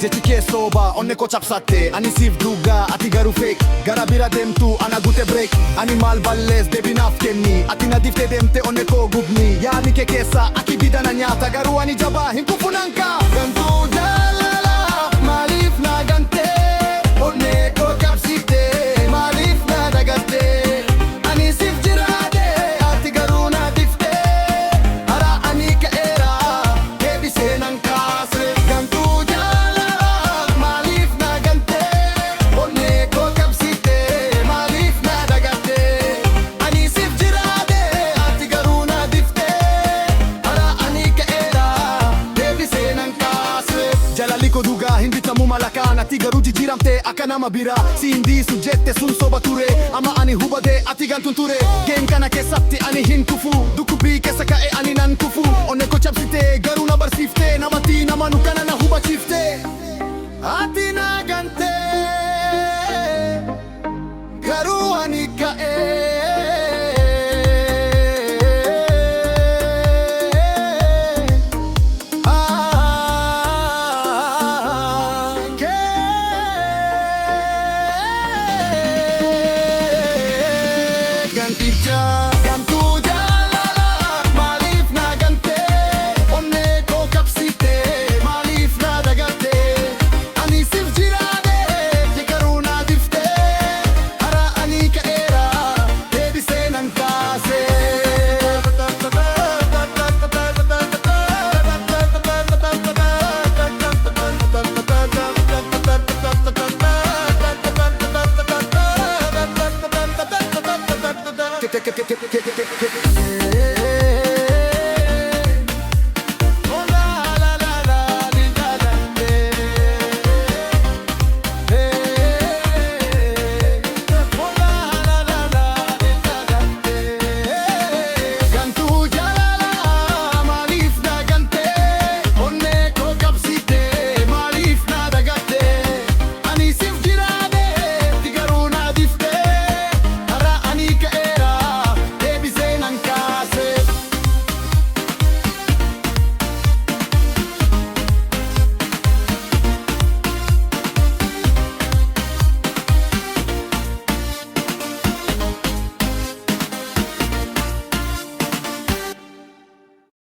Jechi kee soba, onne koo cabsatte. Ani siif dhugaa, ati garuu fake. Gara bira deemtu, ana gute break. Ani maal ballees, deebii naaf kenni. Ati na dhiiftee deemte, onne koo gubni. Yaadni kee keessa akka ibidda na nyaata. Garuu ani jabaa, hin kufu nan ka'a. Gantuu jaalala, maaliif na gante? Onne koo cabsite, maaliif na dagatte? Ani siif jiraadhe, ati garuu na dhiifte. Har'a ani ka'eera, deebisee nan kaase. Gantuu jaalala, maaliif na gante? Onne koo cabsite, maaliif na dagatte? Ani siif jiraadhe, ati garuu na dhiifte. Har'a ani ka'eera, deebisee nan kaase. Jaalalli koo dhugaa hin bitamu malaqaan. Ati garuu jijjiiramte akka nama biraa. Si hin dhiisu jette, sun soba ture. Amma ani hubadhe, ati gantuun ture. Game kana keessatti ani hin kufu. Dhukkubbii keessa ka'e, ani nan kufu. Onne koo cabsite, garuu na barsiifte. Namatti namanu kana na hubachiifte. Ati na gante, garuu ani ka'e. Ah, kee ganticha. Gantuu jaalala, maaliif na gante? Onne koo cabsite, maaliif na dagatte? Ani siif jiraadhe, garuu na dhiifte. Har'a ani ka'eera, deebisee nan kaase.